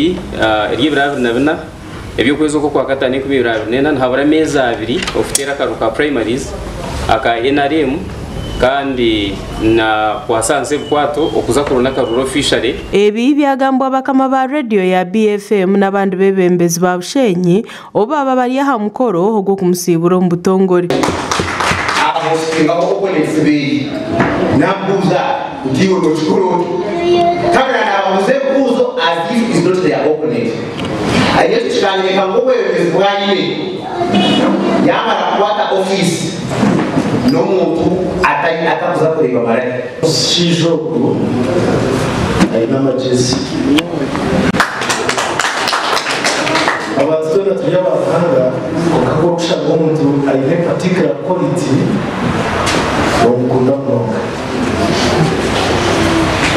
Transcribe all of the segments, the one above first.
eri eri ebiro 24 eby'okwezi okwo Okwakataano 2024, nihabura ameezi abiri okuteera akaruru ka primaries aka nrm kandi nakwasa ahansi ebikwato okuza kuronda akaruru officially. Ebi byagambwa bakama ba rediyo ya BFM n'abandi beebembezi ba Bushenyi obu baaba bari aha mukoro ogw'okumusiibura omu butongore. Aho singaho opponents beye namubuuza nti iwe nokikora ota? Kabira nababuuza ebibuuzo as if is not their opponent. Ekyo kikanyereka ngu obwebembezi bu aine yamara kukwata office n'omuntu atakuza kureeba marari. Omushaija ogu aine amagyezi. Abantu twena turi aba Ruhanga kwonka ku orikushanga omuntu aine particular quality nomukunda munonga.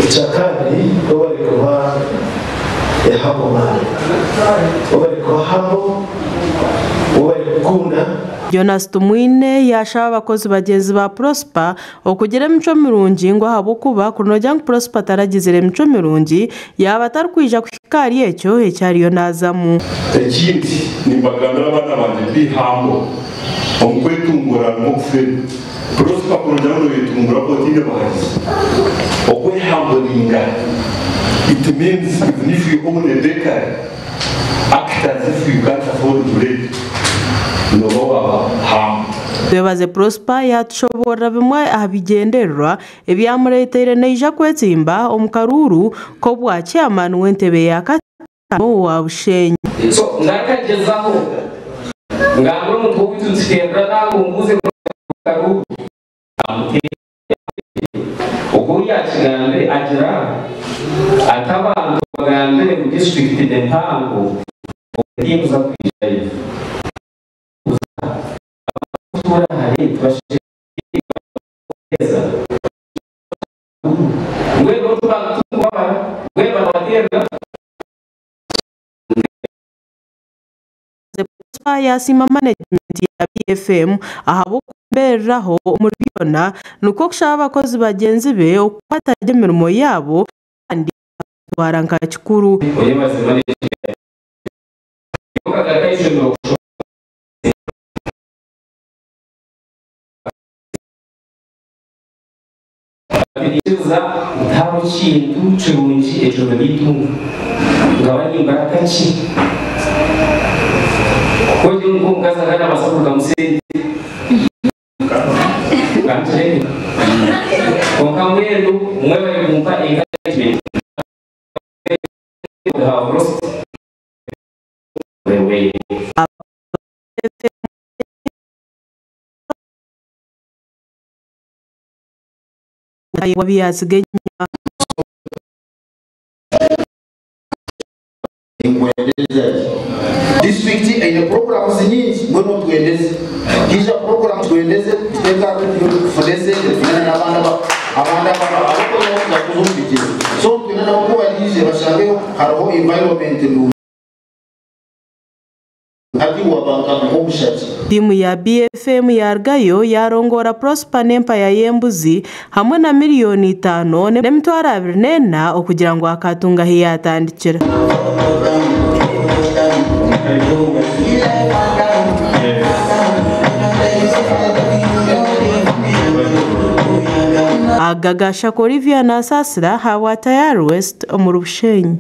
Ekya kabiri webare kuba a humble man. Webare kuba humble, webare kukunda. Jonas Tumwine yaashaba abakozi bagyenzi ba Prosper Okugira emicwe mirungi ngu ahabw'okuba kuri noogira ngu Prosper taragizire micwe mirungi, yaaba atarikwija kuhika ahari ekyo eki ariyo naazamu. Ekindi, nimbagambira abaana bangye, be humble. Omu kwetungura harimu obufeerwe. Prosper kurugira ngu noyetungura ku otaine buhagizi. Okwehamburinga it means even if you own a bakery, act as if you can't afford bread, nooba waaba humble. Twebaze Prosper yaatushoboorora bimwe aha bigyendererwa ebyamureeteire naija kwetsimba omu karuuru k'obwa chairman w'entebe ya kataano owa Bushenyi. So ndakagyezaho ngambire omuntu w'oweitu nituterera nanga ombuuze karuuru amuteere Ogwo ou yaakigambire agira ati abantu bagambire ngu disiturikiti n'empango obwo tikuza kwijayo. Abarikutuura hare tibashemereire kuheereza mbwenu tikubabara mbwenu barabateerera. Prosper yaasiima manegimenti ya BFM ahabw'okumbeereraho omuri byona nikwo kushaba abakozi bagyenzi be okukwata gye emirimo yaabo kandi bakagitwara nka kikuru. Oyebaze manegimenti ya BFM okagaruka aha ishomero kushoma. Bakatekyereza ngu tihariho kintu kirungi ekirooto by'eitungo. Nkaba nimbara kakye. Ku ogire ngu omukazi akaba naabaasa kurugamu sente. Kanturebe. Kwonka mbwenu mwebare kumpa encouragement. We have lost the way. Abu yaatsiga enyima. Ninkwendeza ki? Disiturikiti eine puroguramuzi nyingi mbwenu otwendeze. Haija puroguramu twendeze tuteeke aha rediyo tufune esente twine n'abandi abandi abarikweenda kuza kuza omu bigyere. So twine nabo ku bariije bashangeyo hariho environment nungi. Hati waba nk'omushaki. Tiimu ya BFM yaarugayo yaarongoora Prosper n'empaya y'embuzi hamwe na miriyoni itaano n'emitwaro 24 okugira ngu akaatunga ahu yaatandikira. Aga ga Shaka Olivia Nasasira ahabwa Tayari West omuri Bushenyi.